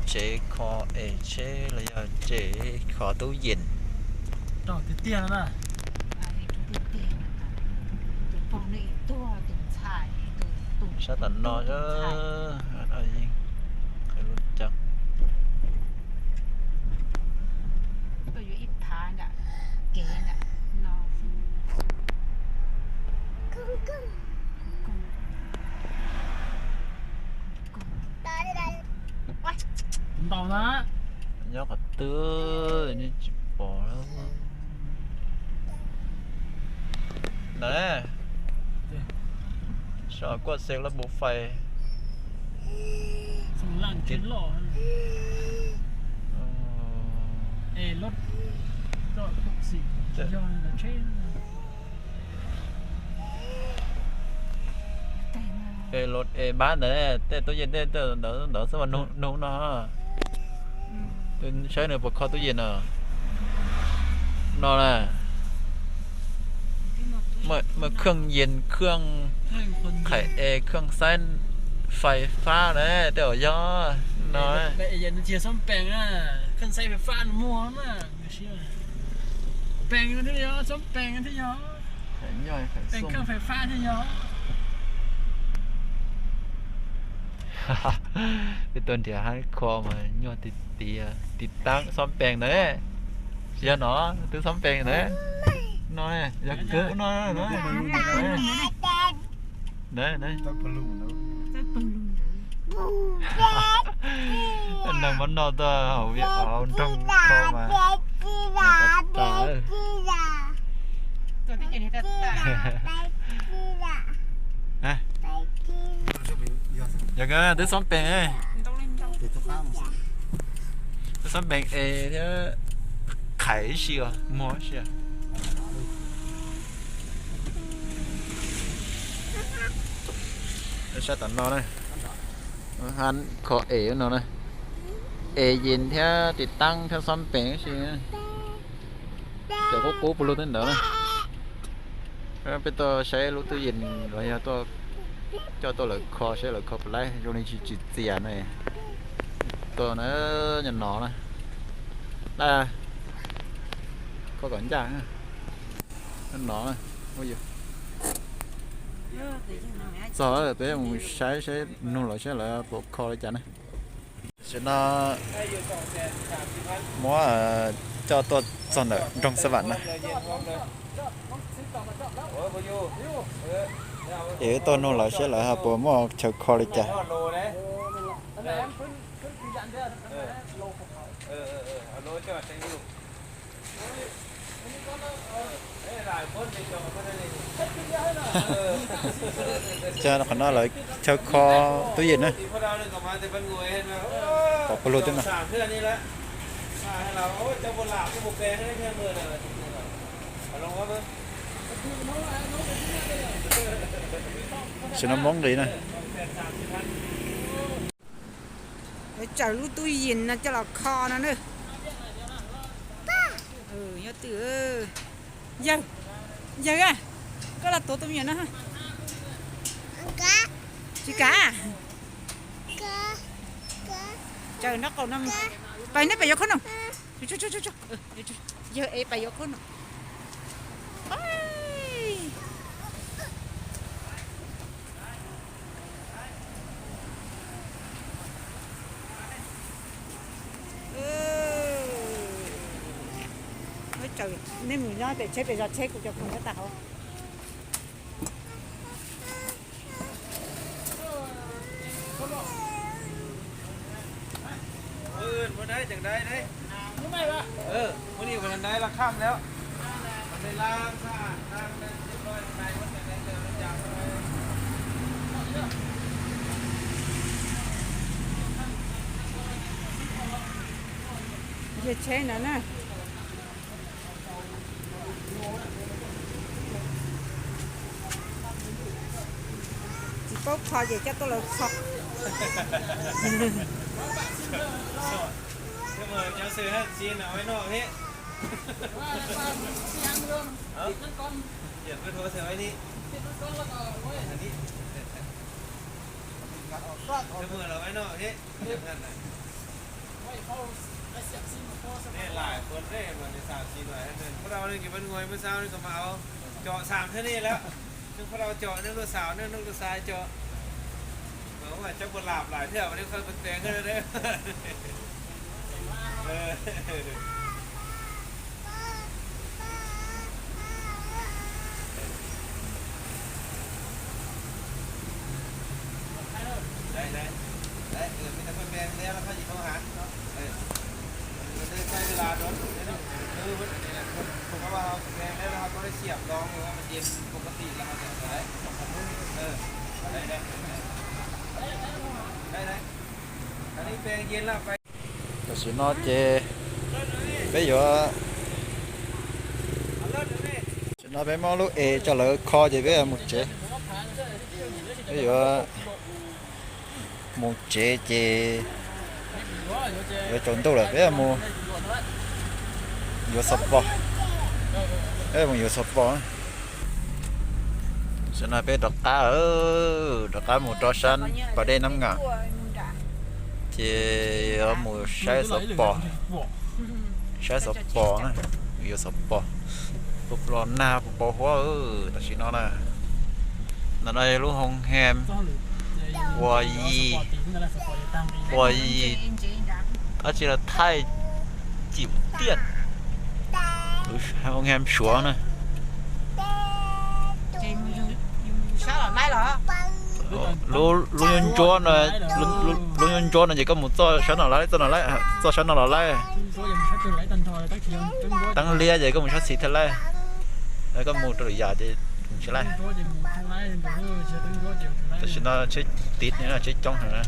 tsev kho es tsheb los yog tsev kho tub yees. Sab tom no, ntau na. Nyob qhov twg nej tsis pom lawm. Ntawm ne, sab kuaj xev lab npus fais. Es los es pab ntawd, tej tub yees tej ntawd xwb mas nug no. Saib nws puas kho tub yees no. No na. Muaj khương yên, khương khải e, khương sái fais fab na, tej uas yog no. Peb tuaj nrhiav hab kho mas nyuaj tiag tiag, tiv taab xob pees ntawd. Yog no, twb xob pees ntawd. No, yog kawg no. Neeg muab noj tuaj hauv nroog kho mas tas. Yog kawg twb xob pees, twb xob pees es thiab, khaiv ib si os, muag ib si os. Saib tom no na, hab kho es no na, es yees thiab tiv taab thiab xob pees ib si. Cov qub qub puag lug teb ntawd na. Peb tuaj saib lub tub yees los yog tuaj coj tuaj lawv kho saib lawv kho puas laib zoo li tsis txias na. Tuaj na, nyob no na, kho kom ncaj no. Txog peb mus saib saib nug lawv saib lawv puas kho li cas na. Tam sim no muab coj tuaj txog ntawm nroog Xab Vam na. Es wb tuaj nug lawv saib lawv ho puas muaj chaw kho li cas. Cov qhov no lawv chaw kho tub yees na. Pom puag lug teb no. Tam sim no muab nqis na. Lawv tsaws lub tub yees no coj los kho no na. Nyob twg? Yawg, yawg a, koj los tuav tus me nyuam no. Tsis kav. Tsaws nraub qaum no. Pais neb pais yuav khoob noom. Yawg es pais yuav khoob noom. Nej mus nyob pem tsheb pem zos tsheb kuv cov khoom nyob tag hauv. Yog tsheb no na. Tsis paub kho ces coj tuaj lawv kho. Nej laim puas nej mas nws xam tsis nws, pab rau nej kev pab nguai muab xav nej kom mas coj xam thiab nej lawm. Nej pab rau coj nej luag xav nej luag xav coj. Mas ua cov puas lam laim thiab mas nej qhov teev. Tam sim no ces peb yuav, tam sim no peb muab lub es coj lawv kho ces peb yuav mus tsev. Peb yuav mus tsev ces yuav tsaus ntuj lawm, peb mus yuav xov pos. Peb mus yuav xov pos. Tam sim no peb rov qab, rov qab mus rau sab pas dej Nab Ngam, ces yuav mus saib xov pos. Saib xov pos na, yuav xov pos. Los nag puas pos huab tam sim no na. Ntawm no yog lub hoo hem ua yim, ua yim, dab tsi los thaij cim tiaj. Hoo hem Suav na. Lub, lub nyuaj ntsuab no, lub nyuaj ntsuab no ces koj mus txoj sab no los laib, txoj no los laib, txoj sab no los laib. Teeb liab ces koj mus sab xis thiaj laib. Koj mus rau lwm yam ces mus tsis laib. Tam sim no tsheb tiv no tsheb coob heev na.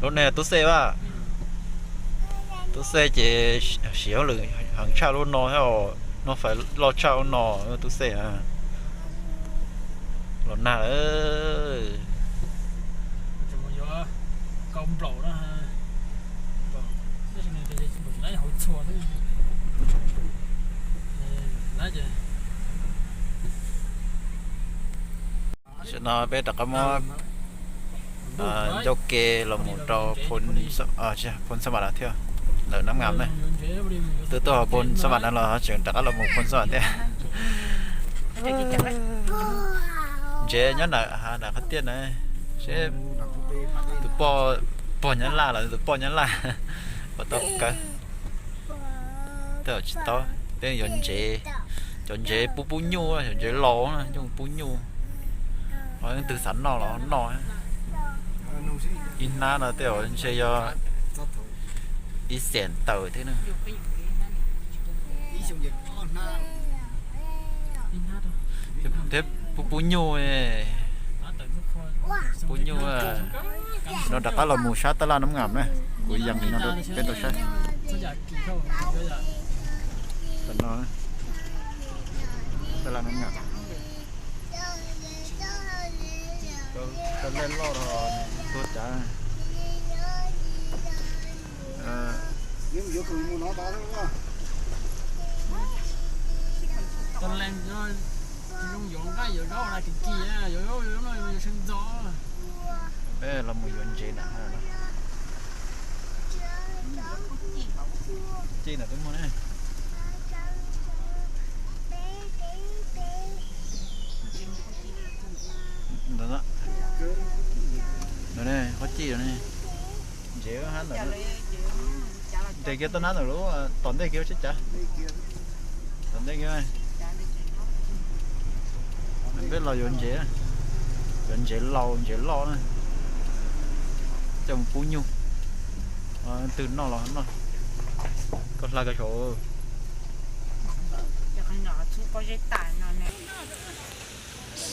Lub no tub xej a, tub xej ces siv hauj lwm heev tshaj lub no thiab, no fais loj tshaj lub no, tub xej a. Los nag lawm. Tam sim no peb rov qab muab ncauj ke los mus rau Phoo Xab Vam thiab, ntawm Nab Ngam ne. Twb tuaj hauv Phoo Xab Vam no los tseem rov qab los mus Phoo Xab Vam thiab. Ntsev nyob nram, nram qab tiaj na, seb tus poj, pog Nyab Laj los tus poj Nyab Laj puas tau kawg. Tej zaum tsis tau, peb yuav ntsev, cov ntsev pub pub nyuj, cov ntsev laus na, nyuj pub nyuj. Ho leej twg xav noj los noj. Ib hnab no tej zaum ntshe yog ib xees tawm thiab na. Thiab pub pub nyuj, pub nyuj. No rov qab los mus sab tab laj Nab Ngam na, kuv yees li no rau peb tau saib. Tam no tab laj Nab Ngam, tab laj loj tuag cav. Peb los mus yuav ntsev na. Ci na peb muag ne. Ntawm no ne, qhov ci ne. Ntsev hab ntawm no. Tes kiag tuaj nab ntawm lub tom ntej kiag seb cav. Tom ntej kiag. Peb los yuav ntsev, yuav ntsev laus ntsev loj na. Coj mus pub nyuj. Twg noj los noj. Koj hla koj saum.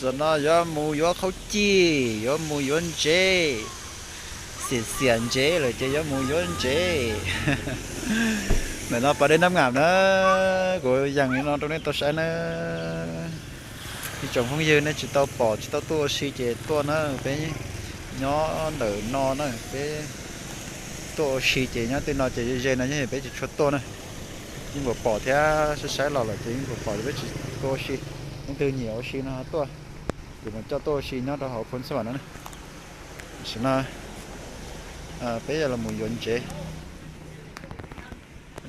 Tam no yuav mus yuav qhaub cij, yuav mus yuav ntsev. Xiam xiam ntsev lawm ces yuav mus yuav ntsev. Ntawm no pas dej Nab Ngam na, kuv yees li no rau nej tau saib na. Ib tsoom phooj ywg nej tsis tau pom tsis tau tuaj ua si ces tuaj na, peb nyob ntawm no na, peb tuaj ua si ces nyob tej no ces ze ze no yeej peb tsis tshua tuaj na. Yeej pom pom thiab saib saib los lawm ces yeej pom pom, peb tsis tuaj ua si. Leej twg nyiam ua si no tuaj, kuv mam coj tuaj ua si nyob rau hauv Phoos Xas Vam no na. Tam sim no peb yuav los mus yuav ntsev,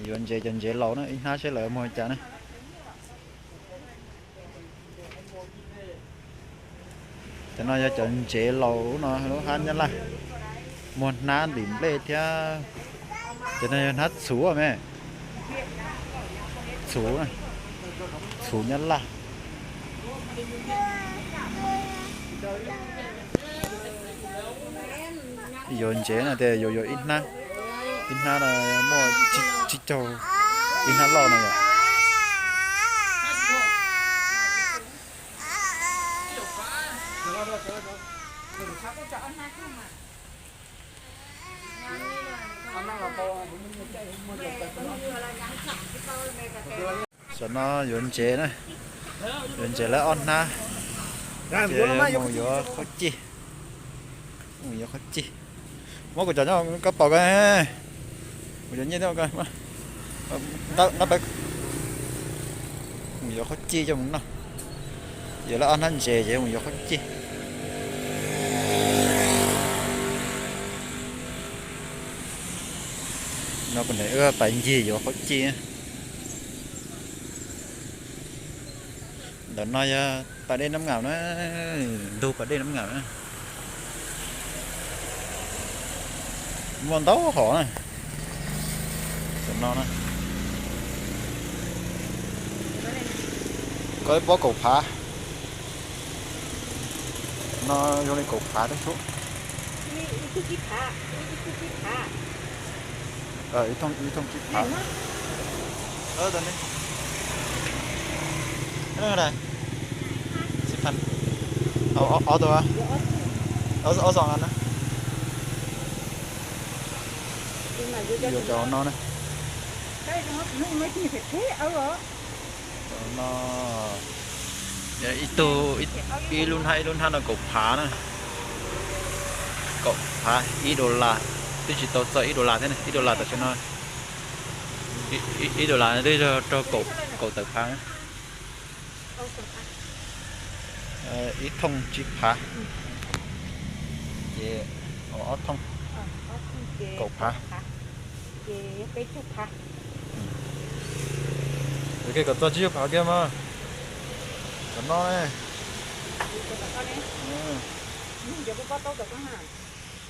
yuav ntsev cov ntsev laus na, ib hnab seb lawv muag cas na. Cov no yog cov ntsev laus lub no lub hab Nyab Laj, muag hnab ntim nplej thiab. Cov no yog hnab txhuv me, txhuv, txhuv Nyab Laj. Yuav ntsev no tias yuav yuav ib hnab, ib hnab no muaj tsib caug, ib hnab loj no yom. Tam no yuav ntsev na, yuav ntsev lawv ob hnab, ces mus yuav qhaub cij, mus yuav qhaub cij. Muab kuv cov nyob koj pom ko, kuv cov nyiaj thiab, mus yuav qhaub cij coj mus noj. Yuav lawv ob hnab ntsev ces mus yuav qhaub cij. No kuv niam wb pais ncig yuav qhaub cij. Ntawm no yog pas dej Nab Ngam na, ntug pas dej Nab Ngam na. Muaj ntau hom na. Tam no na, koj ib pob kaum phav. No zoo li kaum phav teb suab. Ib thooj tsib phav. Ob tug, ob xoo na. Yuav cov no na. Cov no, ib tug, ib lub hnab ib lub hnab no kaum phav na. Kaum phav ib dollar, twb tsis tau txog ib dollar thiab ne, ib dollar tam sim no, ib dollar twb yog raug kaum tawm phav na. Ib thooj tsib phav, ces ob thooj kaum phav. Ua ke kom txog tsib caug phav kiag mas. Tam no ne.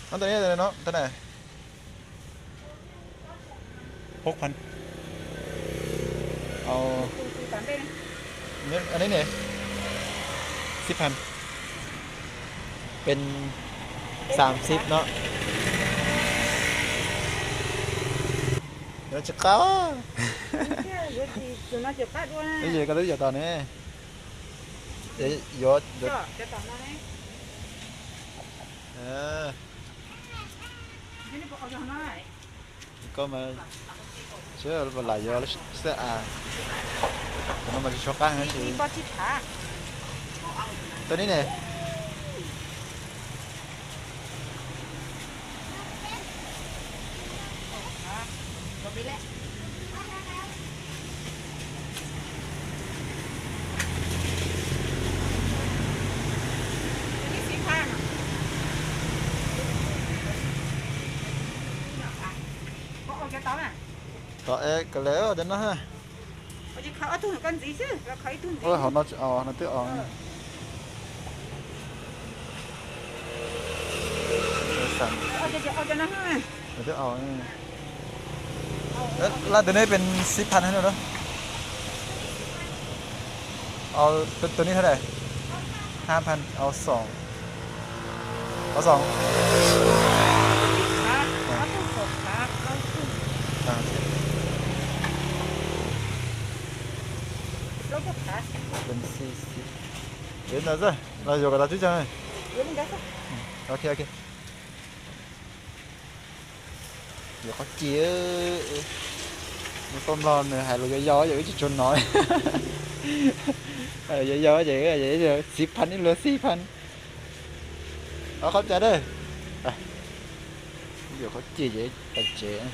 Tam no, tam no. Hop phan. Au. Aneb ne. Xib phan. Pes xam xib no. Yuav tsis qab. Ib yam koj twb yuav tau ne. Yuav, yuav. Cov tom no ne. Koj mas, lam yuav xab a, no mas tsis tshua qab heev. Tau ni ne. Tom es ka le cov no ha. Hauv no, no twb o. Laj tus no pes xib phan no. Tus no thab dais, hab phan, o xoom, o xoom. Pes xib, pes xib. Ntawd los yuav kom tau tsib caug. Ok, ok. Yuav qhov ci, nws tuaj nplog nws hais lus yau yau ces wb tsis tshua hnov. Yau yau ces xib phan ib luag xib phan. Qhov cas dab. Yuav qhov ci ces tawm tsev.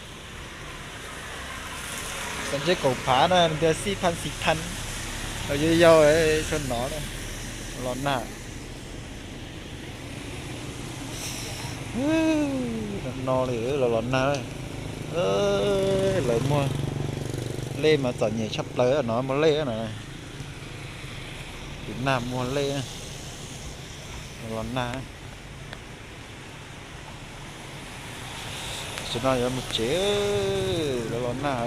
Xav ntseb kaum phav na nws tias xib phan xib phan. Yau yau tshua hnov na. Los nag. No li los los nag. Lawv muag lej mas txom nyem tshaj plaws no, muag lej na. Tim nag muag lej. Los nag. Tam sim no yuav mus tsev, los los nag.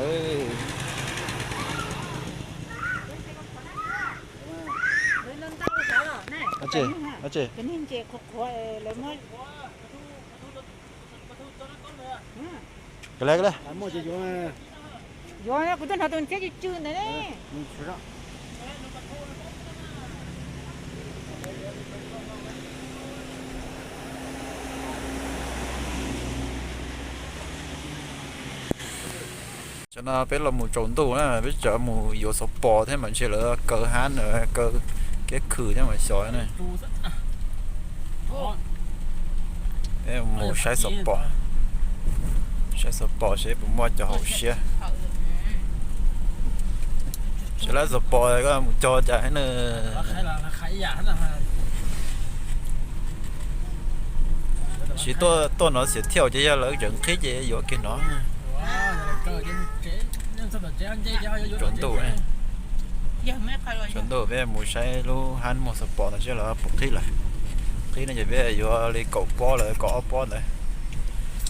Ka le, ka le. Yuav, kuv twb hnov tus ntxhiab tsw tsw ntawd ne. Tam no peb los mus tsaus ntuj na, peb tseem mus yuav xov pos thiab mas ntshe lawv kaw hab, kaw kiab khw thiab mas xyov na. Peb mus saib xov pos, saib xov pos seb puas muaj cov hauv siab. Seb lawv xov pos koj mus cog cas na. Tsis tuaj no xiam thiaj ces yog lawv tseem qhib ces yuav kiag no. Tsaus ntuj, tsaus ntuj peb mus saib lub hab muag xov pos no seb lawv puas qhib lawm. Qhib no ces peb yuav li kaum pob lawm, kaum ob pob ntawd.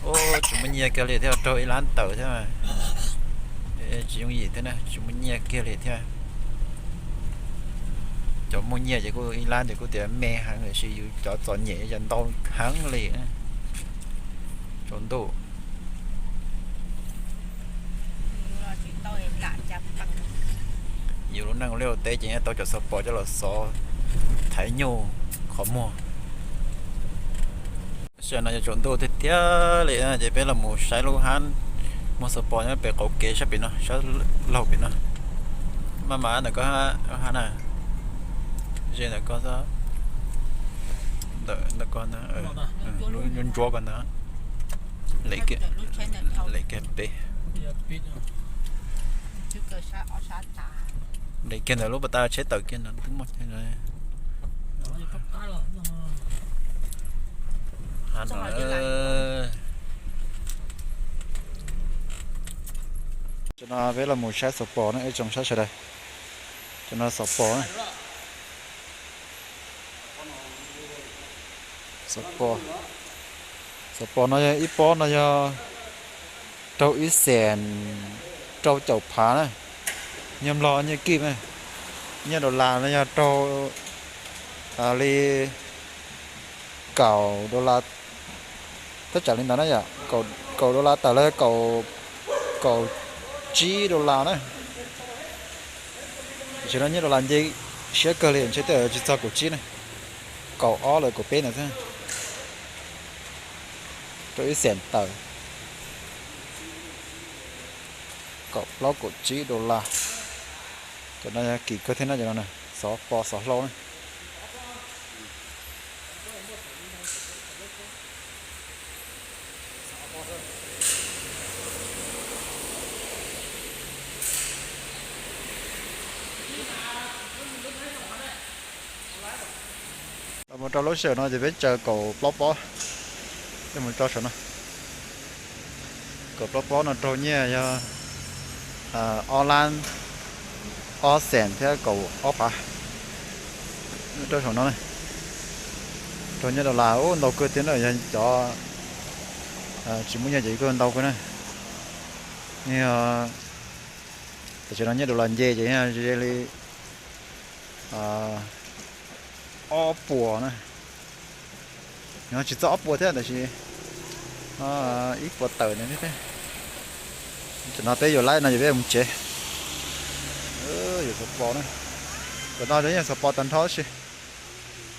Ub, tsis muaj nyiaj kiag li thiab, raug ib lab tawm thiab. Tsis yooj yim thiab na, tsis muaj nyiaj kiag li thiab. Cov muaj nyiaj ces kuj ib lab ces kuj tias me heev, tiam sis yus cov txom nyem ces ntau heev li. Tsaus ntuj. Yus lub neej liaj ua teb ces tau cov xov pos coj los xov thaiv nyuj qhov muag. Tam sim no yog tsaus ntuj tiag tiag li ces peb los mus saib lub hab muag xov pos nyob pem qaum kev sab pem no, sab laug pem no. Maj mam ntawm koj hab na, ze ntawm koj, ntawm koj, lub ntsuab koj ntawd, lem kiag pem, lem kiag ntawm lub pas tas tsheb tawm kiag no twb muaj. Tam no peb los mus saib xov pos na ib tsoom saib sawv daws. Tam no xov pos na, xov pos, xov pos no yog ib pob no yog raug ib xees rau caum phav na, nyiaj nplog nyiaj kib, nyiaj dollar no yog raug li kaum dollar, thaj tsam li ntawd na yom, kaum dollar tawm los kaum tsib dollar na. Tam sim no nyiaj dollar nce siab kawg li, ntshe twb tsis txog kaum tsib na, kaum ob los kaum peb ntawd xwb, rau ib xees tawm. Kaum plaub kaum tsib dollar. Cov no yog kim kawg thiab no, cov no xov pos xov hlau na. Los mus rau lub sij hawm no ces peb tsaws kaum plaub pob, coj mus tso saum no. Kaum plaub pob no raug nyiaj yog ob lab ob xees thiab kaum ob phav. Rau saum no, raug nyiaj dollar ntau kawg thiab na, yog cov tsis muaj nyiaj ces kuj ntau kawg na. Tam sim no nyiaj dollar nce ces ze li ob puas na. Tsis txog ob puas thiab, tab sis ib puas tawm no thiab. Tam no peb yuav laib no ces peb mus tsev. Yuav xov pos na. Tam no yeej xov pos tag nrho tab sis,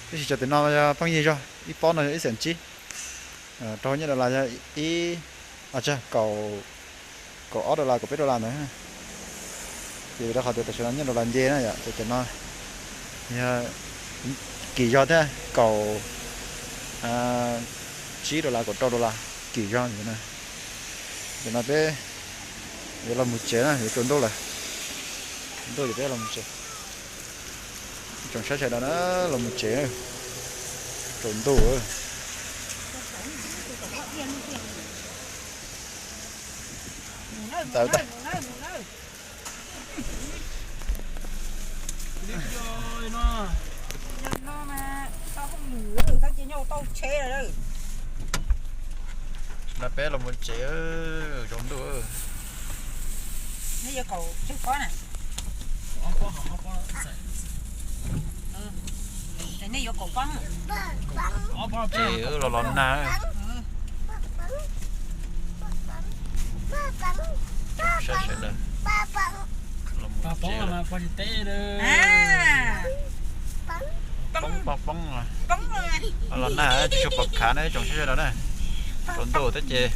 tab sis cov tim no yog pheej yig zog, ib pob no yog ib xees tsib. Raug nyiaj dollar yog ib, kaum, kaum ob dollar kaum peb dollar ntawd. Ces vim rau qhov tias tam sim no nyiaj dollar nce na yom, ces cov no yog kim zog thiab, kaum tsib dollar kaum rau dollar kim zog. Ces no peb yuav los mus tsev na, yuav tsaus ntuj lawm. Tsaus ntuj ces peb los mus tsev. Tsoom saib sawv daws na, los mus tsev, tsaus ntuj. Ntawd tas. No peb los mus tsev, tsaus ntuj. Nej yuav kaum tsib pob na? Nej yuav kaum pob. Ces wb los los nag. Saib sawv daws. Los mus tsev lawm. Poob poob poob. Los nag tsis tshua pom khav na tsoom saib sawv daws na. Tsaus ntuj thiab ces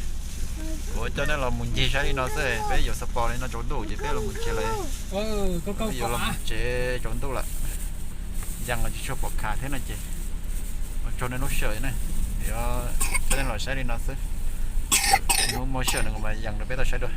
kuv coj nej los mus ncig saib li no xwb, peb yuav xov pos li no tsaus ntuj ces peb los mus tsev lawm. Peb yuav los mus tsev tsaus ntuj lawm. Yeej los tsis tshua pom khav thiab no ces ua tsaug nej lub sij hawm na. Yuav coj nej los saib li no xwb. Hnub muaj sij hawm no mas yeej rau peb tau saib dua.